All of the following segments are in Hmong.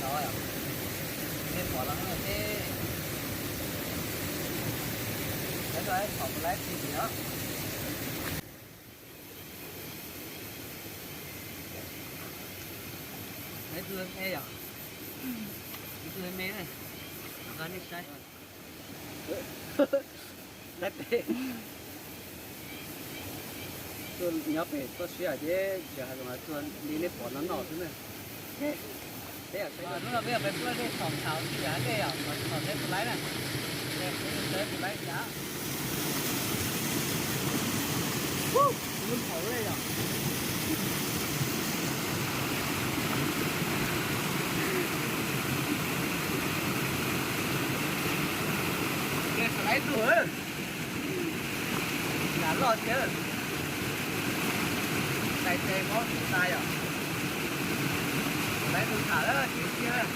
Tod yom, nej pom los no ces, lawv tuaj thaum kuv laib tsis os. Lawv tuaj me yom, lawv tuaj me na, nqa nej saib. Laib pem, tuaj nyob pem toj siab ces tsis hais zoo, tuaj li nej pom no no xwb na. Peb yog saib, hnub no peb yog peb tuaj nej thaum thaum tsis hais nej yom, thaum thaum nej tus laib na, nej tus laib yom. Lub thaum lej yom. Thaum laib tug, nram loj thiab, tais tes mob tus tas yom. Thaum laib tug tham lawm ces tiag,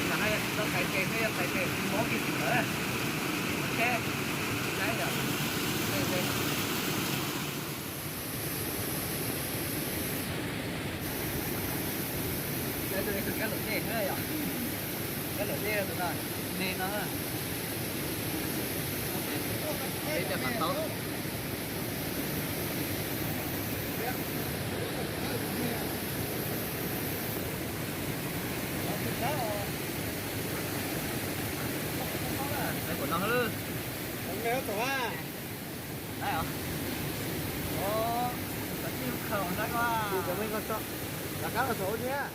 nram hais yog tsis tau tais tes thiab, yog tais tes mob kiag tus lawm. Ok, laib yom. Kab lawm dej, kab lawm dej tus no, me no. Peb cov qab taub. Saib kom no. Laib os. Cov tij khaws saib ko. Rov qab los saum thiab.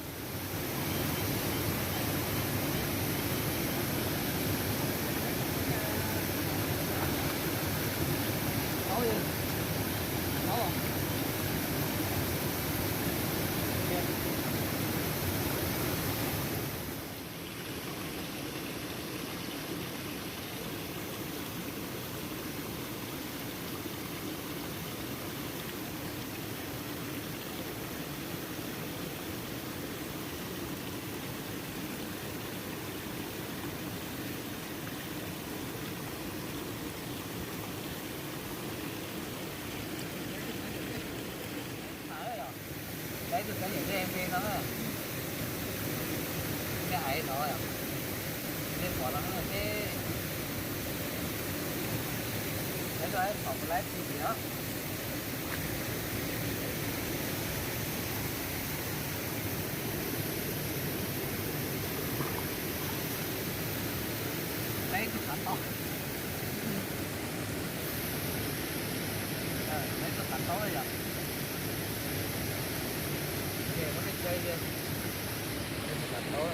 Saib tus kav liam dej me no, me aiv no, nej pom los no ces, lawv tuaj thaum kuv laib tsis os. Laib tus xav tau, laib tus xav tau yom. Ces muab nej saib, laib tus xav tau.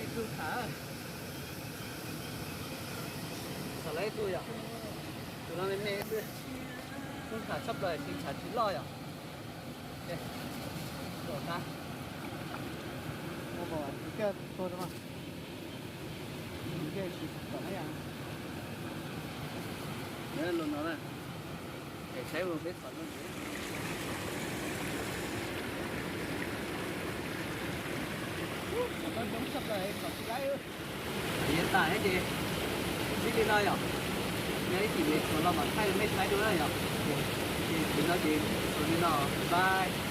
Laib tug tham, txog laib tug yom. Tus no me me xwb, tub tham tshaj plaws tsis ntshav tsis loj yom. Ua mus tus kawg tuag rau no, tus kawg tsis tom na yom. Los no na, es saib ua peb txhom no. Txhom no zoo tshaj plaws, txhom tsis laib. Yav tas thiab ces ib li no yom, yog ib chim me txhua los mam thaij mej saib dua na yom. Ces no ces no, bye.